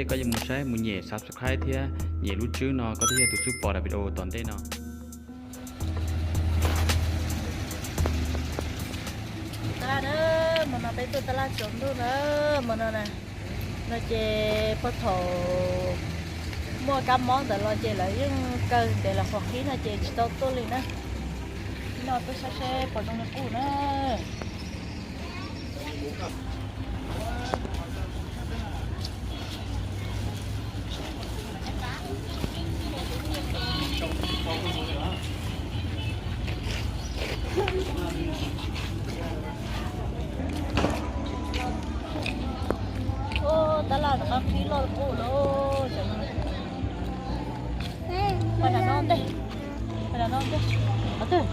Koj yuav mus saib mus nyem subscribe thiab nyem lub tswb no koj thiaj yog tus xub pom daim video tom ntej no. Tab laj na, hmo no peb tuaj tab laj tsaus ntuj na, hmo no na. No ces puag thaum muaj kab mob ntawd los ces lawv yeej kaw ntev lawv qhuav qhib no ces tsis tau tuaj li na. No tuaj saib seb puas zoo li qub na. Tab laj no qab qhib loj qub lawm. Pas nram no ntej, pas nram no ntej. Qhov twg?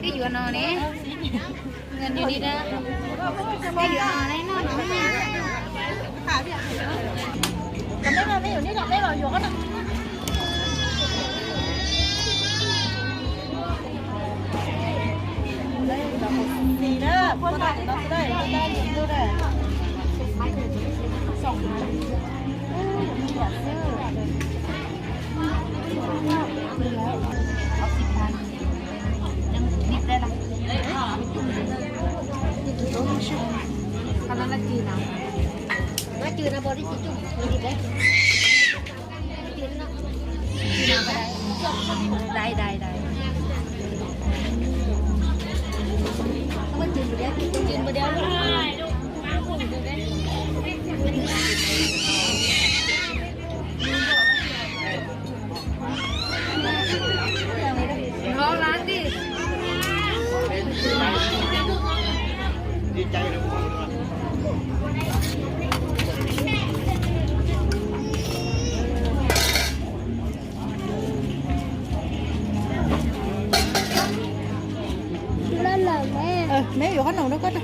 Twb yuav no ne. Meb yuav qhob noom rau koj,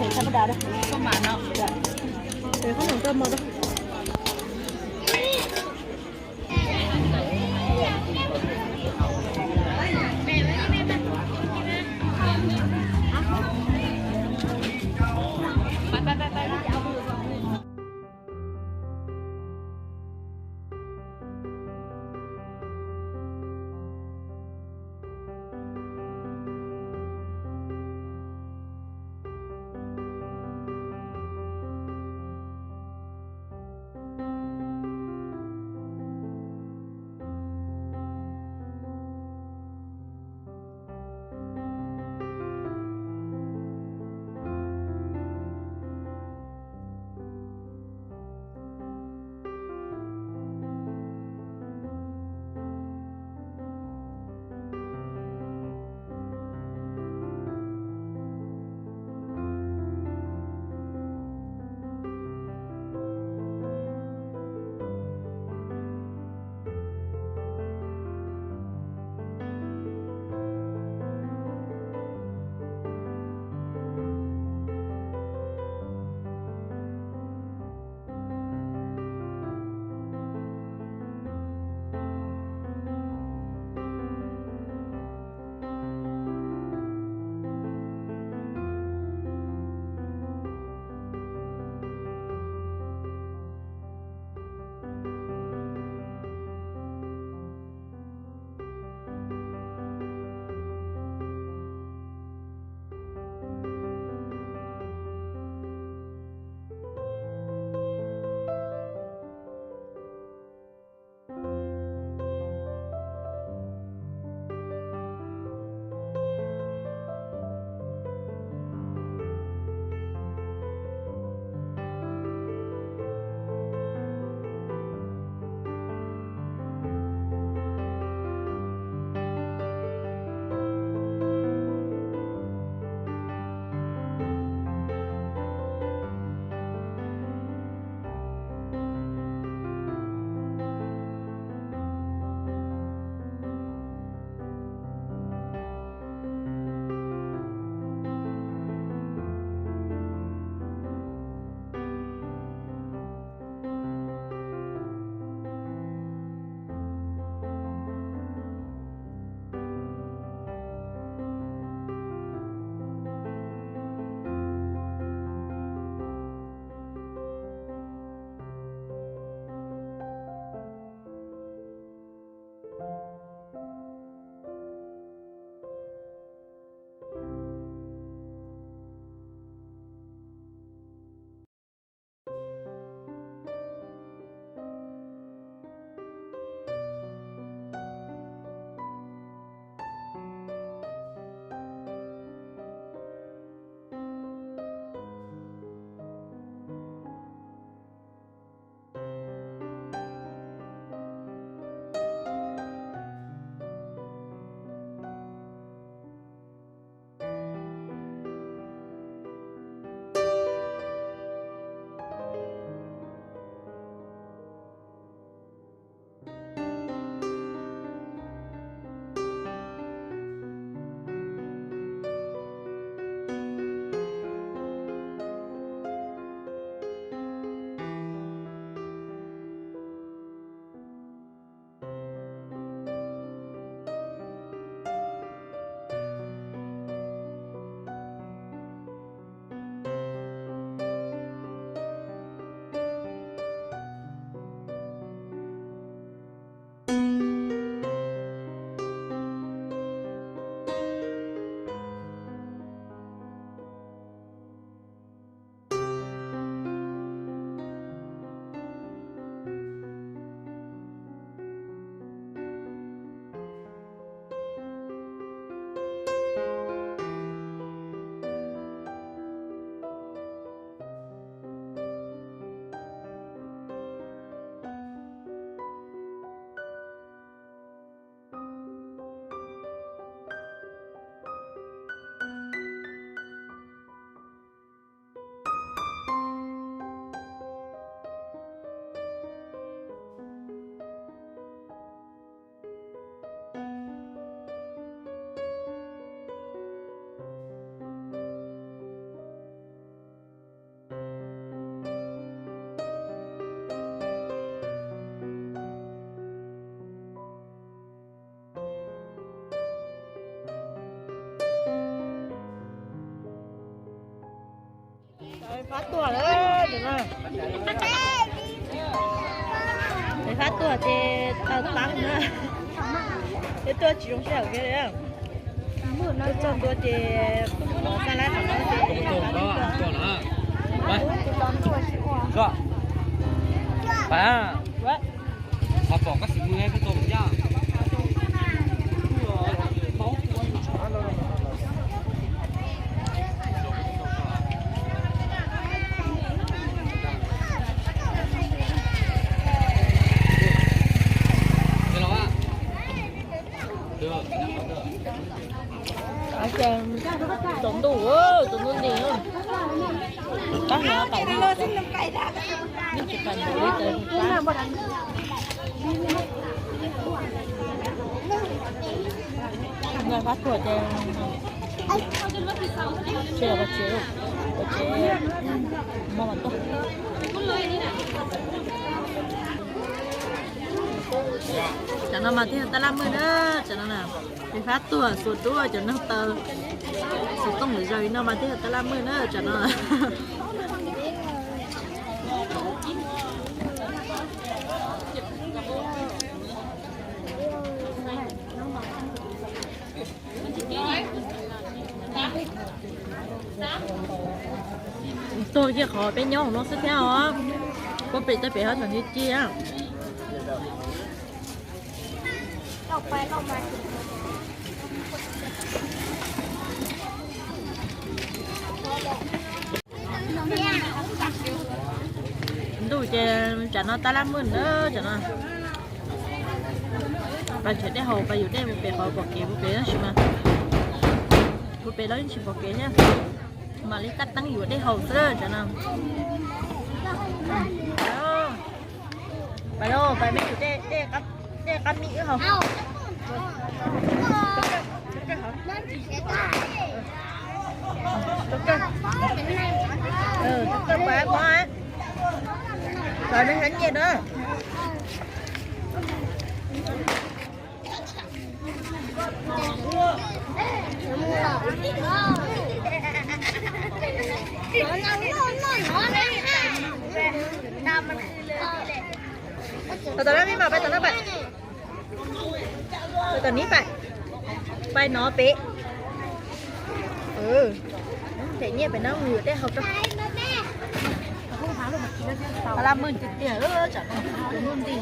qhob noom rau mos rau. Fab tuag lawm no. Fab tuag ces tau tab na. Peb tuaj tsis zoo sij hawm kiag li. Tuaj txog ntua ces xa lab qhov no ces Tsaus ntuj, tsaus ntuj nti. Pab no pais, nej tsis pais ntawd li cas. Pab tuag ces tsis los pais tsev, pais tsev hmo mas tuaj. Tsam no mas twb yog tab laj maj na, tsam no na, peb fab tuag xuas duab cov neeg taw, xuas tooj lawm zaws li no mas twb yog tab laj maj na tsam no. Tuag kiag qhov peb nyob hauv no xwb thiab os. Puag pem txoj pem ho tseem ci ci. Ntuj ces tsam no tab laj maj na tsam no. Pais nrhiav dej haus, pais yuav dej puag pem qhov pom kev puag pem tab sis mas puag pem lawv yeej tsis pom kev thiab. Mam li kab teeb yuav dej haus xwb tsam no. Pais lauj, pais meb yuav dej, dej qab mis wb haus. Cov neeg nyiam na. Tom no peb, tom no peb, pem nyiaj pem no mus yuav dej haus rau. Tab laj maj tiag tiag, tsam no tus hnub nti.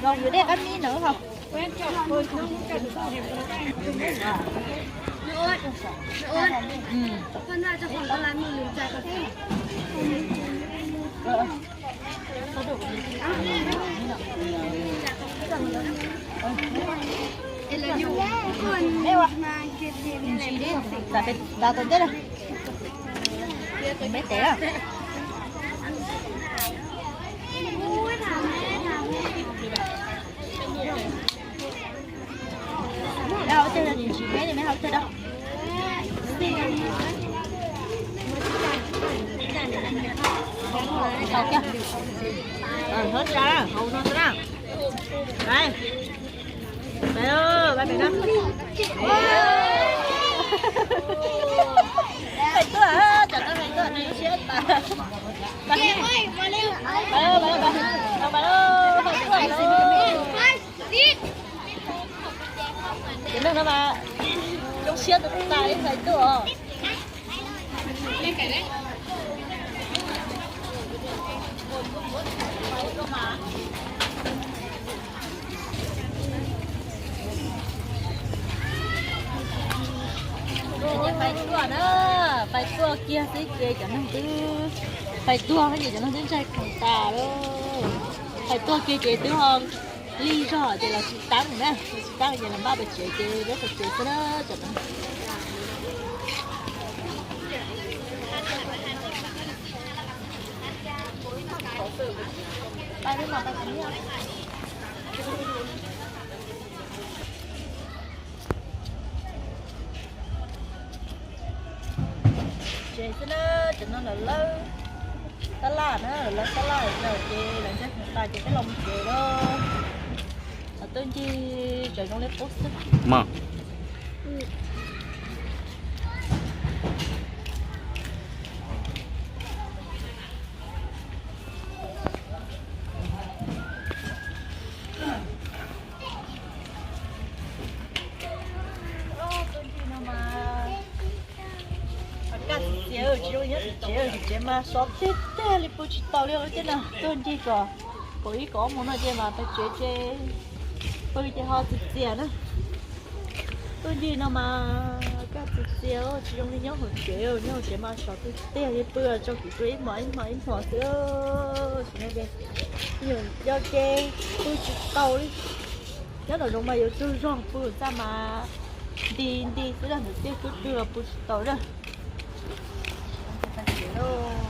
Los yuav dej qab mis no hos. Peb ua, peb ua, peb ua ntej na. Peb tes na. Meb hauv teg, tsis meb li meb hauv teg da. Hauv kiag. Hauv no xwb na. Peb, peb, peb na. Hais tuaj, tsam no hais tuaj, nws siab tas. Peb, peb, peb, peb, peb. Cov neeg no mas zoo siab tas tas li hais tuaj os. Pais tuaj na, pais tuaj kiag xwb ces cov neeg twb, pais tuag ces cov neeg twb ntshai khoom tas lawm. Pais tuag kiag ces twb ho lig zog ces los tsis tab na, los tsis tab ces los npaj pais tsev ces peb pais tsev xwb na cov no. Pais li mas pais tsev. Cov no lawv lawb tab laj na, lawv lawb tab laj lawm ces lawv ntxeev tas ces peb los mus tsev lawm. Tuaj ncig tsev zoo li qub xwb. Tuaj ncig no mas kaj txias txias, tsis zoo nyob tim tsev, tim tsev mas sov tiag tiag li pw tsis tau li thiab na. Tuaj ncig kom kaum ib kaum ob moos no ces mam tag tsev ces pw ces ho txias txias na. Tuaj ncig no mas kaj txias txias, tsis zoo li nyob hauv tsev, nyob hauv tsev mas sov tiag tiag li, pw tsaus kiv ib hmos ib hmos ib hmos xwb. Yog ces pw tsis tau li. Nyob nram zoov mas yuav tsaug zog, pw txaj mas nti nti xwb, nram tiaj kub twg los pw tsis tau lawm. Tag tsev lawm.